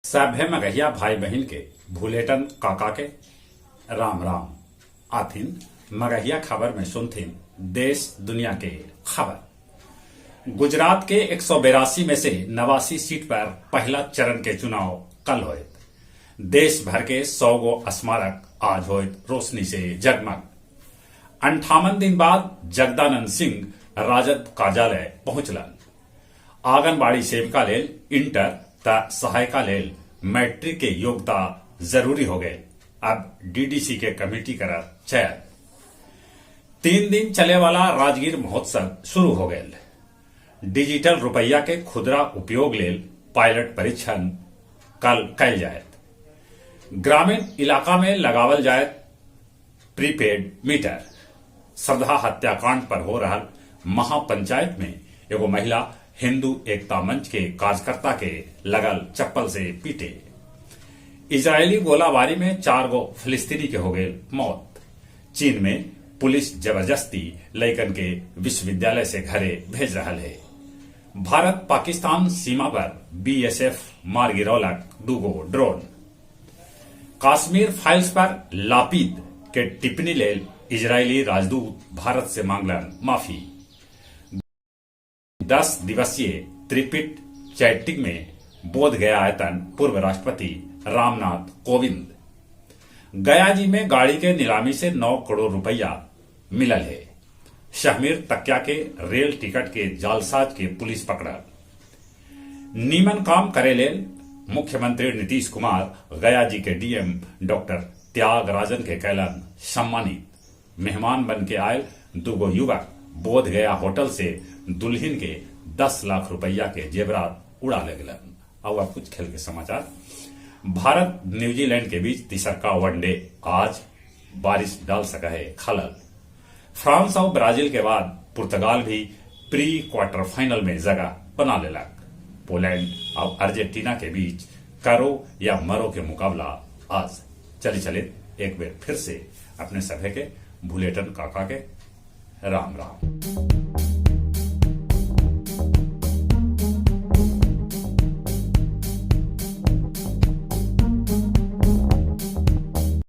सभे मगहिया भाई बहिन के भुलेटन काका के राम राम। आथिन मगहिया खबर में सुनथिन देश दुनिया के खबर। गुजरात के 182 में से 89 सीट पर पहला चरण के चुनाव कल होयत। देश भर के 100 गो स्मारक आज होयत रोशनी से जगमग। 58 दिन बाद जगदानंद सिंह राजद कार्यालय पहुंचलन। आंगनबाड़ी सेविका लेल इंटर त सहायिका लेल मैट्रिक के योग्यता जरूरी हो गए। अब डीडीसी के कमेटी करत चयन। 3 दिन चले वाला राजगीर महोत्सव शुरू हो गए। डिजिटल रुपया के खुदरा उपयोग लेल पायलट परीक्षण कल कैल जायत। ग्रामीण इलाका में लगावल जायत प्रीपेड मीटर। श्रद्धा हत्याकांड पर हो रहा महापंचायत में एगो महिला हिंदू एकता मंच के कार्यकर्ता के लगल चप्पल से पीटे। इजरायली गोलाबारी में 4 गो फिलिस्तीनी के हो गए मौत। चीन में पुलिस जबरदस्ती लइकन के विश्वविद्यालय से घरे भेज रहा है। भारत पाकिस्तान सीमा पर बीएसएफ मार गिरौलक 2 गो ड्रोन। कश्मीर फाइल्स पर लापिद के टिप्पणी लेल इजरायली राजदूत भारत से मांगलन माफी। 10 दिवसीय त्रिपिट चैटिंग में बोध गया आयतन पूर्व राष्ट्रपति रामनाथ कोविंद। गया जी में गाड़ी के नीलामी से 9 करोड़ रुपया मिलल है। शहमीर तकिया के रेल टिकट के जालसाज के पुलिस पकड़ल। नीमन काम करे लेल मुख्यमंत्री नीतीश कुमार गया जी के डीएम डॉक्टर त्यागराजन के कैलन सम्मानित। मेहमान बन के आयल 2 गो युवक बोध गया होटल से दुल्हिन के 10 लाख रुपया के जेवरात उड़ा ले गलन। और अब कुछ खेल के समाचार। भारत न्यूजीलैंड के बीच तीसरका वनडे आज, बारिश डाल सका है खलल। फ्रांस और ब्राजील के बाद पुर्तगाल भी प्री क्वार्टर फाइनल में जगह बना लेलक। पोलैंड और अर्जेंटीना के बीच करो या मरो के मुकाबला आज। चले चले एक बार फिर से अपने सभे के भुलेटन काका के राम राम।